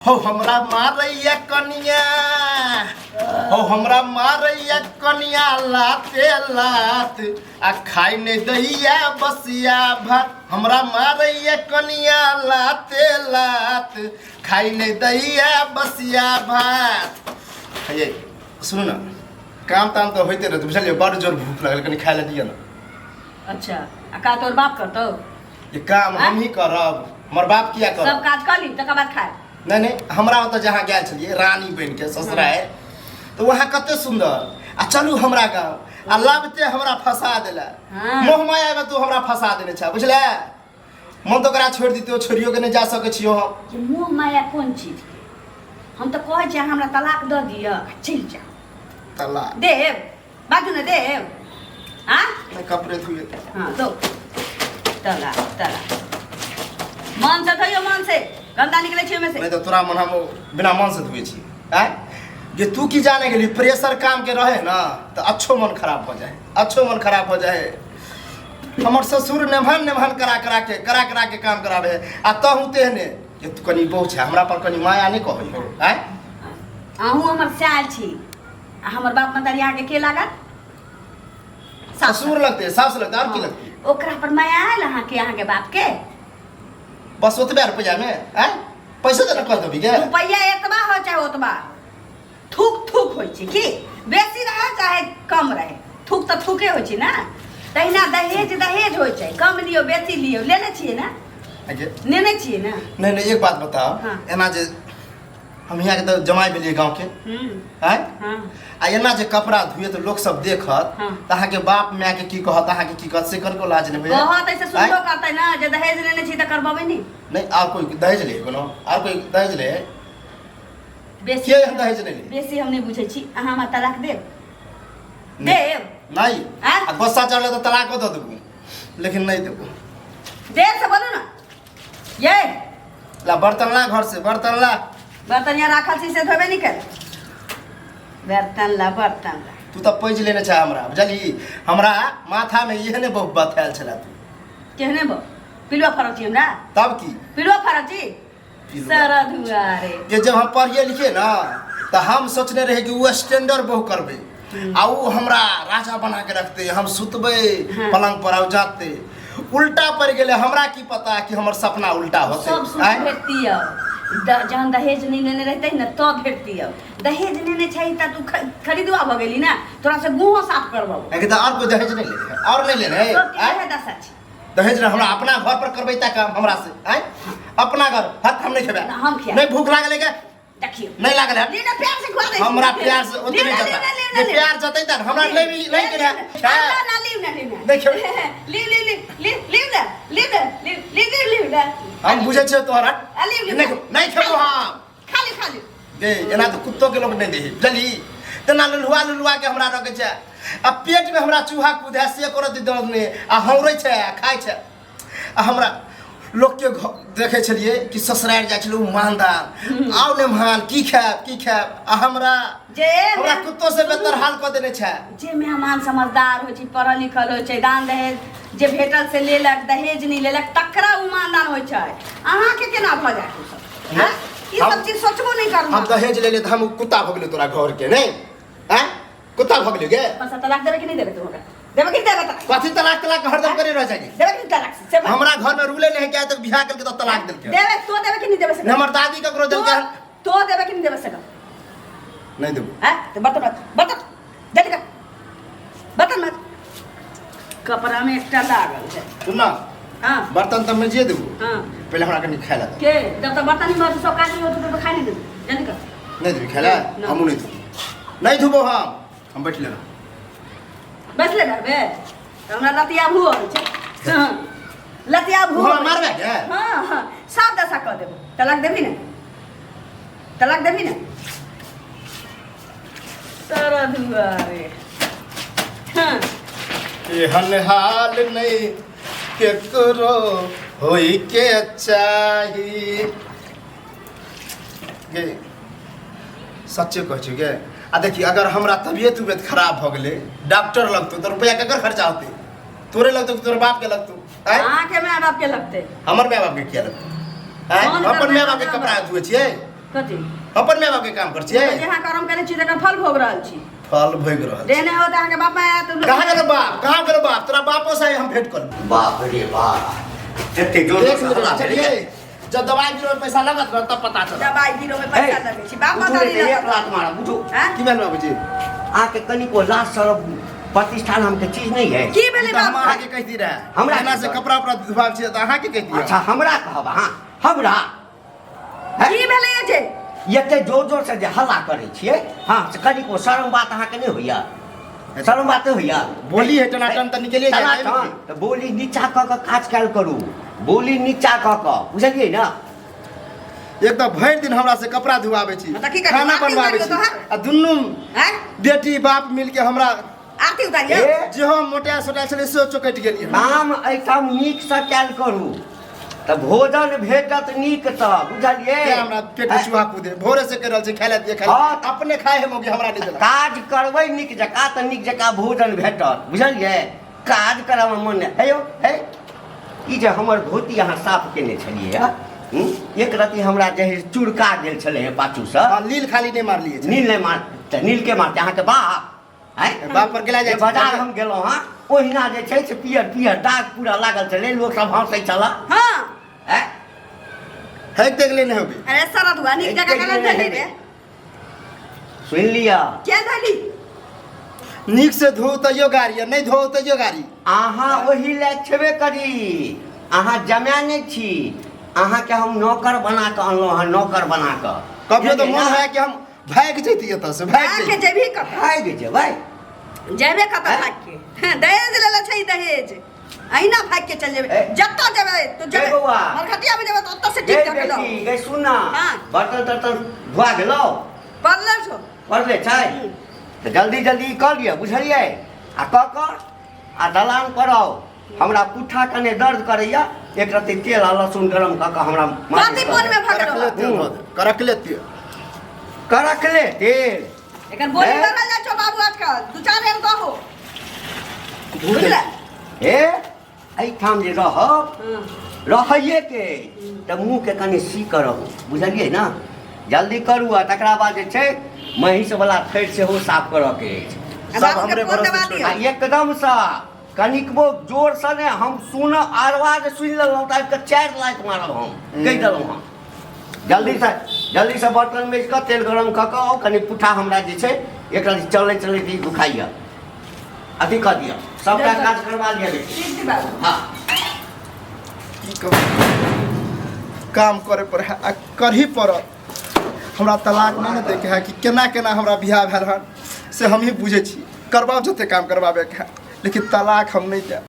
हो हमरा मारैया कनिया, हो हमरा मारैया कनिया लाते लात, आ खाइ नहि दैया बसिया भात। हमरा मारैया कनिया लाते लात, खाइ नहि दैया बसिया भात। हे सुनू ने, काम ताम तऽ होइते रहत, बुझलियै? बड़ जोर भूख लागल, कनि खाइ लए दिअ ने। अच्छा, आ का तोर बाप करतौ? ये काम हम ही करब, हमर बाप किया करब? सब काज कर ली तकर बाद खाए। नहीं नहीं, हमरा ओतऽ जहाँ गेल छलियै रानी बनि के ससुराए, तऽ वहाँ कते सुंदर, आ चलू हमरा गाँव, आ लाबते हमरा फंसा देला। मोह माया में तू हमरा फंसा देने छा, बुझले? मन तऽ ओकरा छोड़ि दितौ, छोड़ियो के नहि जा सकै छियो हम। ये मोह माया कोन चीज के? हम तऽ कहै छी अहाँ हमरा तलाक दऽ दिअ आ चलि जाउ। तलाक देब? बाजू ने, देब? हाँ। नहीं, कपड़े धोए। हाँ, दो तलाक। तलाक मन से धोइयो, मन से गंदा निकले छै ओहिमे से। नहीं तो तोरा मन हम बिना मन से धोए छी आय जे तू की जाने गेली? प्रेशर काम के रहे ना तो अच्छो मन खराब हो जाए, अच्छो मन खराब हो जाए। हमर ससुर नेमहन नेमहन करा करा के करा करा के काम कराबे, आ तहु तेहने जे तू कनी बहु छै, हमरा पर कनी माया नहीं कहै हो आय। अहूँ हमर साल छी आ हमर बाप मतारी अहाँके के लागत? ससुर लगते, सास लगते, और की लगते? ओकरा पर माया आयल अहाँके, अहाँके बाप के? बस ओतबे रुपया में आय पैसा तो कह देबी के। रुपया एतबा हो चाहे ओतबा, थूक थूक होइ छै की बेसी रहे चाहे कम रहे, थूक तऽ थूके होइ छै ने। तहिना दहेज दहेज होइ छै, कम लियौ बेसी लियौ, लेने छियै ने? लेने छियै ने? नहीं नहीं, एक बात बताओ। एना जे हम यहाँ के तऽ जमाइ भेलियै गाँव के आँय, आ एना जे कपड़ा धुए तऽ लोक सब देखत, तऽ अहाँके बाप माय के की कहत, अहाँके की कहत, से कनको लाज नहि होइए? कहत, ऐसे सुनबो करतै ना जे दहेज लेने छी तऽ करबेबै नहि। नहि, आर कोई दहेज ले कोनो? आर कोई दहेज ले? बेसी के एहन दहेज नहि ले? बेसी हम नहि बुझै छी। अहाँ हमरा तलाक देब? देब? नहि। आँय? आ गुस्सा चढ़ले तऽ तलाको दऽ देबू, लेकिन नहि देबू। देब से बोलू ना ये। ला बर्तन ला, घर से बर्तन ला। बर्तन यहाँ राखल छी से धोबे नहीं कर। बर्तन ला, बर्तन ला। तू तऽ पैज लेने छै हमरा, बुझलही? हमरा माथा में इहे ने बहुत बतायल छला तू। केहने बो पिलुआ फरक छी हमरा? तब की? पिलुआ फरक छी? पिलुआ। सारा दुआरे जे जब हम पढ़िए लिखिए ना तऽ हम सोचने रहे कि ओ स्टैंडर्ड बहु करबै आ ओ हमरा राजा बना के रखते, हम सुतबै पलंग पर आ जाते। उल्टा पड़ गेलै। हमरा की पता कि हमर सपना उल्टा होतै। सब सुख आँय? भेटती अब जहन दहेज नहीं लेने रहते ने तब भेटती। अब दहेज लेने छै तऽ तू खरीदुआ भऽ गेली ने, तोरा से गुहो साफ करबो। लेकिन तऽ और कोई दहेज नहीं लेने है, और नहीं लेने है। सबके आँय? इएह दशा छै। दहेज ना हमरा अपना घर पर करबै ता काम हमरा से आँय? अपना घर हट, हम नहीं खेबै। ना, हम खियाब। नहीं भूख लागल है क्या? देखियौ। नहीं लागल है। ली ना, प्यार से खुआ दै छी। हमरा प्यार से ओते ली नहीं ना, जता। ली ना, ली ना, जे ली। प्यार जतै त हमरा ली, नहीं भी नहीं ली, केना। ली, ना, ना, ली ना, ली ना। नहीं खेबै। ली, ली, ली, ली, ली ना, ली ना, ली, ली, ली, ली ना। हम बुझै छियै तोहरा। आ, ली, ली। नहीं नहीं खेबो हम। खा ली, खा ली। गे एना तऽ कुत्तो के लोग नहीं देही, बुझली? तेना लुलुआ लुलुआ के हमरा रखै छै आ पेट में हमरा चूहा कूदे से करत दर्द नहीं आ हौरै छै आ खाइ छै। आ हमरा लोकके देखै छलियै कि ससुरारि जाइ छलै ओ मानदान आउ ने महान, की खायब की खायब, आ हमरा जे हमरा कुत्तो से बेहतर हाल कऽ देने छै। जे मेहमान समझदार होइ छै, पढ़ल लिखल होइ छै, दान दहेज जे भेटल से लेलक, दहेज नहि लेलक, तकरा ओ मानदान होइ छै। अहाँके केना भऽ जायत ओ सब? आँय? ई सब चीज सोचबो नहि करू। हम दहेज ले ले तऽ हम कुत्ता भऽ गेलियै तोरा घरके? नहि आँय, कुत्ता भऽ गेलियै गे? पैसा तलाक देबै कि नहि देबै? तू हमरा देबै कि नहि देबै तलाक? कथी तलाक तलाक हरदम करे रह जाएगी? देबै कि नहि तलाक से बात? हमरा घर में रूले नहीं है क्या तक बियाह करके तो तलाक देलके। देबै तो देबै कि नहि देबै से? हमर दादी ककरो देलके? तो देबै कि नहि देबै से? नहीं देबो। हैं तो बर्तन मत, बर्तन जल्दी कर, बर्तन मत। कपड़ा में एकटा लागल है। सुन ना। हाँ। बर्तन तऽ मजिए देबो। पहले हमरा कनी खाय ला दे। के जब तक बर्तन नहीं मत सब काज नहीं होतो तो खाए नहीं देबो, जल्दी कर। नहीं देबी खाय ला? ना। हमहूँ नहीं देबो, नहीं धोबो हम बैठ लेना। बैसले रहबे तऽ हमरा लतिया भू अबै छै। हाँ, लतिया भू। हमरा मारबे के? हाँ हाँ, सब दशा कऽ देबो। तलाक देबही ने? तलाक देबही ने? सारा दुआरे। हाँ। एहन हाल नहीं केकरो होई के चाही गे, सच्चे कहै छी गे। आ देखी, अगर हमरा तबियत उबियत खराब भऽ गेलै, डॉक्टर लगतौ तऽ रुपैआ ककर खर्चा होतै? तोरे लगतौ कि तोरे बाप के लगतौ? आँय? अहाँके माय बाप के लगतै। हमर माय बाप के किया लगतौ? आँय? फोन हम अपन करबै माय बाप के हमरा। कपड़ा धुए छियै? कथी? अपन माय बाप के काम कर छियै। जे अहाँ कर्म केने छी तकर फल भोग रहल छी। फल भोग रहल जे नहि होत अहाँके बाप माय आयत। कहाँ गेलो बाप, कहाँ गेलो बाप? तोरा बापो से हम भेंट करब। बाप रे बाप, एते जोर देख से लेबै हल्ला भेलै। चलिए, जब दवाई बीरो में पैसा लगत रह तब पता चलत। दवाई बीरो में पैसा लगै छै बाप उठू माता रे, एक लात मारब, उठू। हैं? की भेल बाबूजी? अहाँके कनिको लाज शरम प्रतिष्ठा नामके चीज नहि है? की भेलै तऽ हम बाप? अहाँके कहि दी रहे हमरा एना से की कपड़ा उपड़ा धुआब छियै तऽ अहाँके कहि दिअ। अच्छा, हमरा कहब अहाँ? हमरा हैं? की भेलै जे? एते जोर जोर से जे हल्ला करै छियै, हँ, से कनिको शरम बात अहाँके नहि होइया? शरम बात नहि होइया? बोली है टनाटन तऽ निकलिए जाइ। टनाटन तऽ बोली नीचा कऽ कऽ काज कयल करू, बोली नीचा कऽ कऽ, बुझलियै ने? एक तऽ भरि दिन हमरा से कपड़ा धुआबै छी, तऽ की करबै? खाना आरती बनबाबै उतारियौ छी तोहर? आ दुनू हैं? बेटी बाप मिलके हमरा आरती उतारियौ। ए, जे हम मोटा सोटा छलै सेहो चौकटि गेलियै। काम एहिठाम नीकसँ कयल करू तऽ भोजन भेटत नीकसँ, बुझलियै? तें हमरा पेट में चूहा कूदे भोरे से कहि रहल छी, खाय लए दिअ, खाय लए। हँ। अपने खाय है मौगी, हमरा नहि देलक। काज करबै नीक जकाँ तऽ नीक जकाँ भोजन भेटत, बुझलियै? काज करऽमे मन नहि हे यौ। हे, ई जे हमर धोती अहाँ साफ केने छलियै हँ, एक रति हमरा जे है चुरका गेल छलै हे पाछूसँ। हँ, लील खाली नहि मारलियै। नील नहि मार तऽ नील के मारतै अहाँके बाप? आँय? बाप पर गेला जाइ जे छै। बाजार हम गेलहुँ हँ, ओहिना जे छै से पियर पियर दाग पूरा लागल छलै, लोक सब हँसै छलऽ। हँ। आँय? है देखले नहि होबे। अरे सरद हुआ नीक जगह हेक केना देखले धली नहि रे? हेबै। सुनि लिअ। के धली? नीक से धो तैयो गाड़ी, आ नहि धो तैयो गाड़ी। अहाँ ओहि लायक छेबे करी, अहाँ जमाए नहि छी। अहाँके हम नौकर बना कऽ अनलहुँ हँ, नौकर बना कऽ। कभियो तऽ बुझलियै मोन ने? है कि हम भागि जैती एतऽ से, भागि भाग के जैती। जेबही कतऽ? भागि जेबै? जेबे कतऽ हैं? भाग के? हैं, दहेज लेले छै ई दहेज, अहिना भाग के चल जेबे। ए। जतऽ जेबे तो जेबे, ए बौआ। मरघटिया में जेबे तऽ ओतऽ से गै ठीक कऽ के बेटी गै, सुन ना। हाँ। बर्तन तर्तन धोआ गेलौ? पड़ले छौ। पड़ले छै तऽ जल्दी जल्दी कऽ लिअ, बुझलियै? आ कऽ कऽ आ दलान पर आउ, हमरा पुट्ठा कने दर्द करैया, एक रत्ती तेल आ लहसुन गरम कऽ कऽ हमरा मालिश कथी कऽ मोन में देब। भऽ गेलौ? करकले तेल धऽ दे, करकले तेल। करकले तेल। एकर बोली हैं? बढ़ल जाइ छौ बाबू आजकल, दू चार बेर दहो, बुझले? हे, एहिठाम जे रहब, रहैएके तऽ मुँहके कनि सी करब, बुझलियै ने? जल्दी करू आ तकरा बाद जे छै महीँसवला थैर सेहो साफ करऽके अछि। आ सब बाबूके हमरे फोन भरोसे दबा छोड़ि दियौ। आ एकदमसँ कनिकबो जोरसँ ने हम सुन आवाज सुनि लेलहुँ तऽ आबि कऽ 4 लाख मारब हम, कहि देलहुँ हम। जल्दीसँ जल्दीसँ बर्तन माजि कऽ तेल गरम कऽ कऽ आउ, कनि पुट्ठा हमरा जे छै एकरा चलै चलै ई दुखाइए, अथी कऽ दिअ, सबटा काज करवा लिअ बेटी। ठीक छै बाबू। हँ। की कहू, काम करे पर है आ करही पड़त। हमरा तलाक नहि ने दैके है कि केना केना हमरा बियाह भेल हन से हमही बुझै छी। करबाउ जते काम करबाबेके है, लेकिन तलाक हम नहि देब।